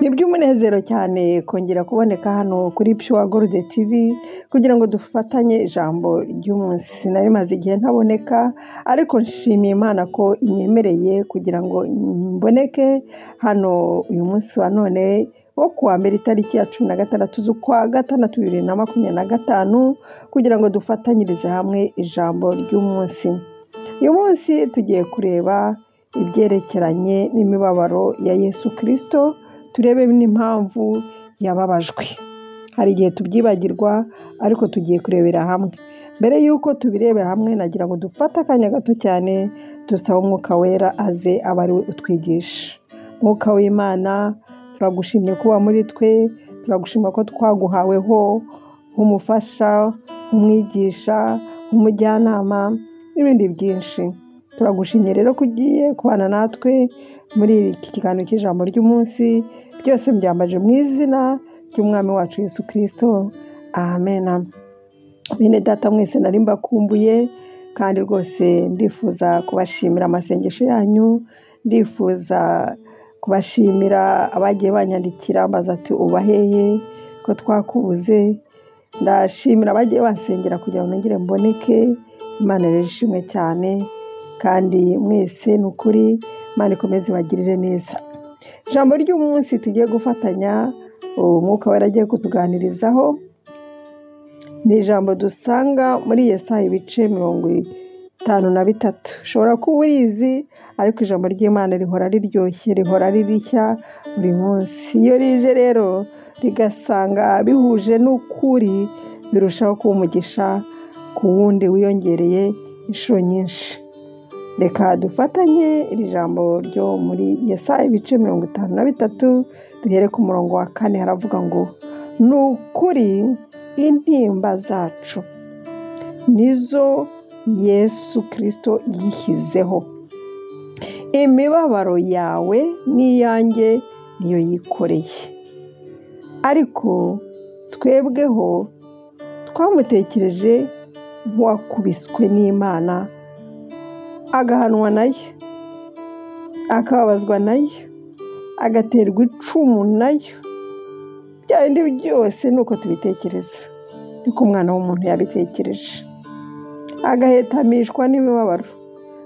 Ni iby'umunezero cyane kongera kuboneka hano kuri Pure Gold TV kugira ngo dufatanye ijambo ry'umunsi. Nari maze igihe ntaboneka ariko nshimiye Imana ko inyemereye kugira ngo mboneke hano uyu munsi wa none wo kuwa mbere itariki ya 16 z'ukwa gatandatu 2025 kugira ngo dufatanyirize hamwe ijambo ry'umunsi. Uyu munsi tugiye kureba ibyerekeranye n'imibabaro ya Yesu Kristo, turebe n'impamvu yababajwe. Hari igihe tubyibagirwa ariko tugiye kurebera hamwe. Mbere y'uko tubirebera hamwe nagira ngo dufate akanya gato cyane dusabe Umwuka Wera aze abe ari we utwigisha. Mwuka w'Imana, turagushimye kuba muri twe, turagushima ko twaguhaweho nk'umufasha, nk'umwigisha, nk'umujyanama n'ibindi byinshi. Turagushimye rero ko ugiye kubana natwe muri iki kiganiro cy'ijambo ry'umunsi, byose mbyambaje mu izina ry'Umwami wacu Yesu Kristo, amen. Bene data mwese nari mbakumbuye kandi rwose ndifuza kubashimira amasengesho yanyu, ndifuza kubashimira abagiye banyandikira mbaza ati uba hehe ko twakubuze, ndashimira abagiye bansengera kugira ngo nongere mboneke. Imana rero ishimwe cyane kandi mwese ni ukuri Imana ikomeze ibagirire neza. Ijambo ry'umunsi tugiye gufatanya, Umwuka Wera agiye kutuganirizaho, ni ijambo dusanga muri Yesaya ibice 53. Ushobora kuba urizi ariko ijambo ry'Imana rihora riryoshye, rihora ari rishya buri munsi. Iyo rije rero rigasanga bihuje n'ukuri, birushaho kuba umugisha ku wundi wiyongereye inshuro nyinshi. Reka dufatanye iri jambo ryo muri Yesaya ibice 53, duhere ku murongo wa 4, haravuga ngo ni ukuri intimba zacu nizo Yesu Kristo yishyizeho, imibabaro yawe n'iyanjye niyo yikoreye, ariko twebweho twamutekereje nk'uwakubiswe n'Imana, agahanwa nayo, akababazwa nayo, agaterwa icumu nayo. Bya bindi byose ni uko tubitekereza, niko umwana w'umuntu yabitekereje, agahetamishwa n'imibabaro.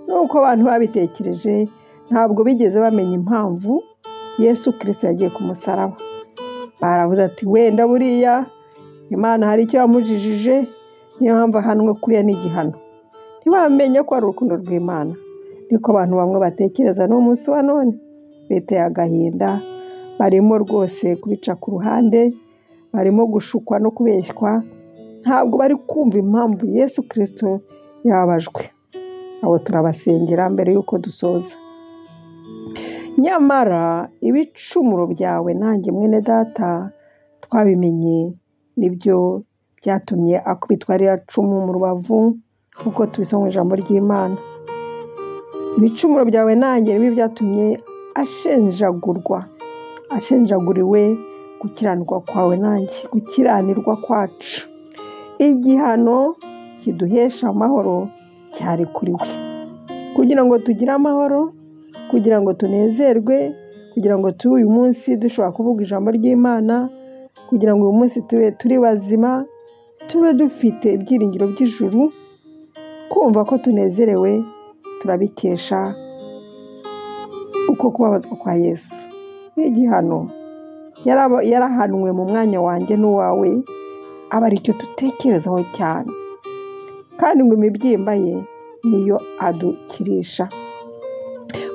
Nuko abantu babitekereje ntabwo bigeze bamenya impamvu Yesu Kristo yagiye ku musaraba. Baravuze ati wenda buriya Imana hari icyo yamujijije, niyo mpamvu ahanwe kuriya n'igihano. Ntibamenye ko ari urukundo rw'Imana. Niko abantu bamwe batekereza n'umunsi wa none, biteye agahinda, barimo rwose kubica ku ruhande, barimo gushukwa no kubeshywa, ntabwo bari kumva impamvu Yesu Kristo yababajwe. Abo turabasengera mbere y'uko dusoza. Nyamara ibicumuro byawe nanjye mwene data twabimenye, nibyo byatumye akubitwa ririya cumu mu rubavu, nk'uko tubisoma mu ijambo ry'Imana. Ibicumuro byawe nanjye nibyo byatumye ashenjagurwa, ashenjaguriwe gukiranirwa kwawe nanjye, gukiranirwa kwacu. Igihano kiduhesha amahoro cyari kuri we, kugira ngo tugire amahoro, kugira ngo tunezerwe, kugira ngo tube uyu munsi dushobora kuvuga ijambo ry'Imana, kugira ngo uyu munsi tube turi bazima, tube dufite ibyiringiro by'ijuru, kumva ko tunezerewe turabikesha uko kubabazwa kwa Yesu. N'igihano yarahanwe mu mwanya wanjye n'uwawe, aba aricyo dutekerezaho cyane, kandi ngo imibyimba ye niyo adukirisha.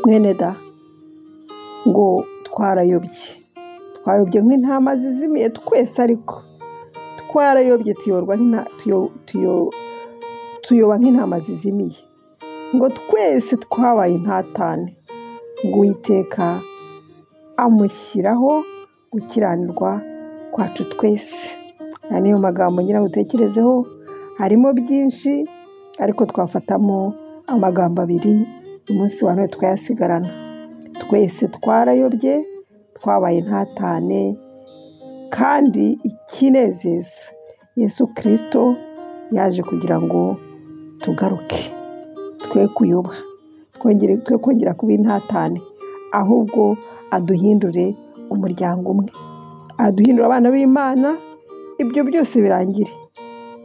Mwene da, ngo twarayobye, twayobye nk'intama zizimiye twese, ariko twarayobye tuyoba nk'intama zizimiye, ngo twese twabaye intatane, ngo Uwiteka amushyiraho gukiranirwa kwacu twese. Aya niyo magambo ngira ngo utekerezeho, harimo byinshi ariko twafatamo amagambo abiri umunsi wa none tukayasigarana. Twese twarayobye, twabaye intatane, kandi ikinezeza Yesu Kristo yaje kugira ngo tugaruke, twe kuyoba, twe kongera kuba intatane, ahubwo aduhindure umuryango umwe, aduhindura abana b'Imana, ibyo byose birangire.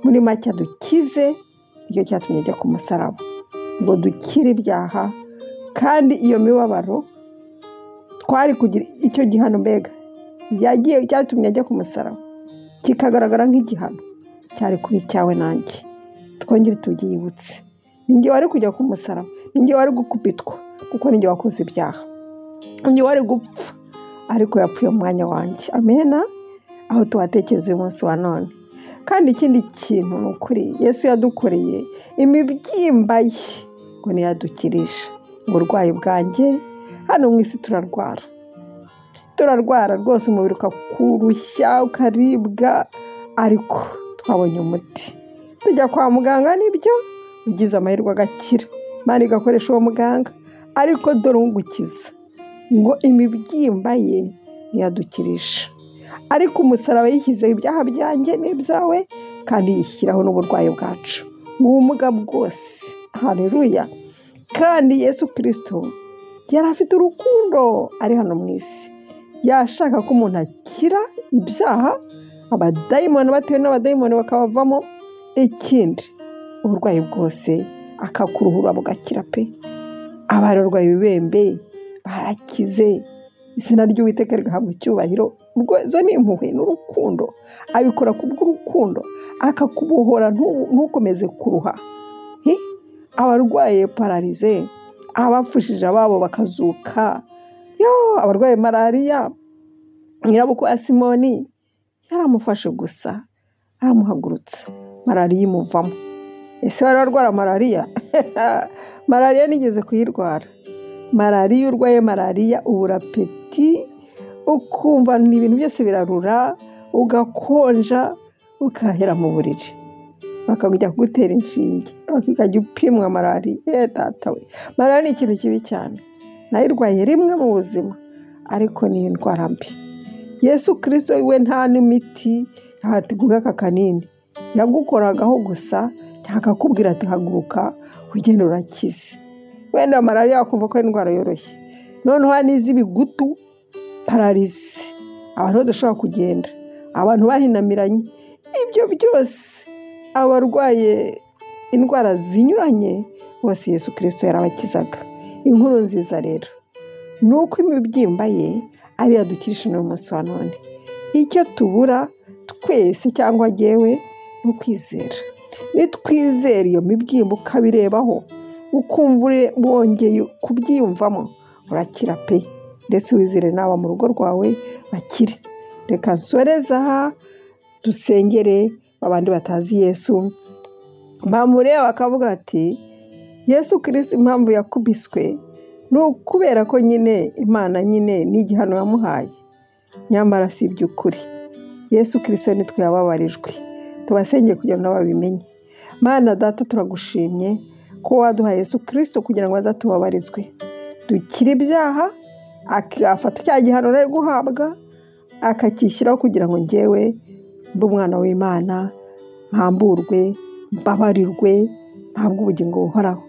Muri make adukize, nicyo cyatumye ajya ku musaraba, ngo dukire ibyaha, kandi iyo mibabaro twari kugira icyo gihano mbega yagiye cyatumye ajya ku musaraba kikagaragara nk'igihano cyari kuba icyawe nanjye. Twongere tubyibutse, ninjye wari kujya ku musaraba, ninjye wari gukubitwa kuko ninjye wakoze ibyaha, ninjye wari gupfa, ariko yapfuye mu mwanya wanjye. Amena. Aho tuhatekereza uyu munsi wa none. Kandi ikindi kintu ni ukuri Yesu yadukoreye imibyimba ye ngo niyadukirisha uburwayi bwanjye. Hano mu isi turarwara, turarwara rwose, umubiri ukakurushya ukaribwa, ariko twabonye umuti. Tujya kwa muganga nibyo, ugize amahirwe agakira, Imana igakoresha uwo muganga, ariko dore ugukiza ngo imibyimba ye niyadukirisha. Ariko umusaraba yishyizeho ibyaha byanjye n'ibyawe, kandi yishyiraho n'uburwayi bwacu, ubumuga bwose. Haleluya. Kandi Yesu Kirisito yari afite urukundo ari hano mu isi, yashaka ko umuntu akira ibyaha, abadayimoni batewe n'abadayimoni bakabavamo, ikindi uburwayi bwose akakuruhura bugakira pe. Abarwaye ibibembe barakize, izina ry'Uwiteka rigahabwa icyubahiro. Izo ni impuhwe n'urukundo, abikora kubw'urukundo, akakubohora ntukomeze kuruha. Abarwaye pararize, abapfushije ababo bakazuka, abarwaye malariya, nyirabukwe wa Simoni yaramufashe gusa aramuhagurutsa, malariya imuvamo. Ese wari warwara malariya? Malariya nigeze kuyirwara. Malariya, urwaye malariya ubura apeti, ukumva ni ibintu byose birarura, ugakonja, ukahera mu buriri, bakajya kugutera inshinge, ukajya upimwa malariya. Data we, malariya ni ikintu kibi cyane, nayirwaye rimwe mu buzima, ariko ni indwara mbi. Yesu Kirisito we nta n'imiti ati aka kanini, yagukoragaho gusa cyangwa akakubwira ati haguruka ugende urakize. Wenda malariya wakumva ko ari indwara yoroshye, noneho hari n'iz'ibigutu, pararizi, abantu badashobora kugenda, abantu bahinamiranye, ibyo byose, abarwaye indwara zinyuranye bose Yesu Kirisito yarabakizaga. Inkuru nziza rero ni uko imibyimba ye ari yadukirisha n'uyu munsi wa none. Icyo tubura twese cyangwa jyewe ni ukwizera. Nitwizera iyo mibyimba ukabirebaho, ukumva wongeye kubyiyumvamo, urakira pe. Ndetse wizere n'aba mu rugo rwawe bakire. Reka nsoreze aha, dusengere babandi batazi Yesu, bamureba bakavuga ati Yesu Kirisito impamvu yakubiswe ni ukubera ko nyine Imana nyine ni igihano yamuhaye. Nyamara si iby'ukuri. Yesu Kirisito nitwe yababarijwe, tubasengeye kugira ngo nabo babimenye. Mana Data, turagushimye ko waduhaye Yesu Kirisito kugira ngo azatubabarizwe, dukire ibyaha, afata cya gihano ari guhabwa akacyishyiraho kugira ngo njyewe mbe umwana w'Imana, mpamburwe, mbabarirwe, mpabwe ubugingo buhoraho.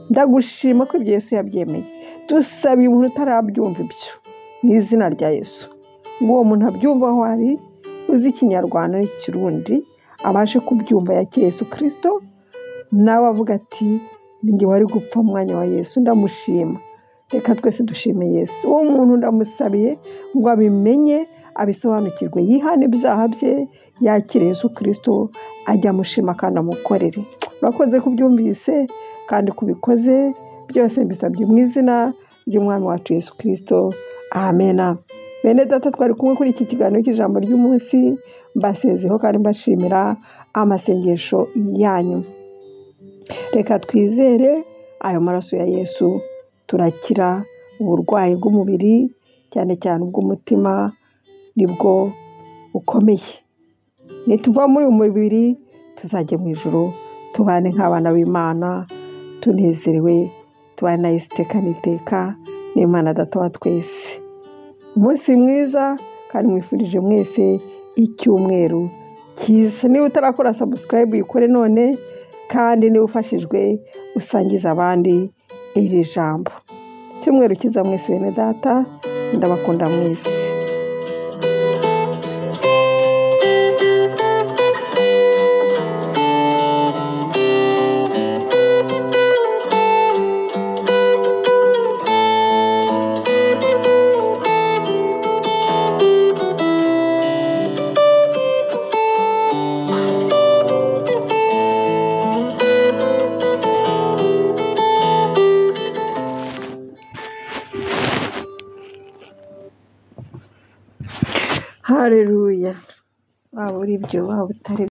Ndagushima ko ibyo Yesu yabyemeye. Dusabiye umuntu utarabyumva ibyo mu izina rya Yesu, ngo uwo muntu abyumve aho ari, uzi Ikinyarwanda n'ikirundi, abashe kubyumva yakire Yesu Kirisito, nawe avuga ati ninjye wari gupfa mu mwanya wa Yesu, ndamushima. Reka twese dushime Yesu. Uwo muntu ndamusabiye ngo abimenye, abisobanukirwe, yihane ibyaha bye, yakire Yesu Kirisito, ajye amushima kandi amukorere. Urakoze kubyumvise kandi kubikoze, byose mbisabye mu izina ry'Umwami wacu Yesu Kirisito. Amena. Bene Data, twari kumwe kuri iki kiganiro cy'ijambo ry'umunsi, mbasezeho kandi mbashimira amasengesho yanyu. Reka twizere ayo maraso ya Yesu, turakira uburwayi bw'umubiri, cyane cyane ubw'umutima, nibwo bukomeye. Nituva muri uyu mubiri tuzajya mu ijuru, tubane nk'abana b'Imana, tunezerewe, tubane na Yesu iteka n'iteka, n'Imana Data wa twese. Umunsi mwiza kandi mwifurije mwese icyumweru cyiza. Niba utarakora subscribe uyikore none, kandi niba ufashijwe usangize abandi iri jambo. Icyumweru cyiza mwese bene Data, ndabakunda mwese. Hareruya, waba uri byo waba utari.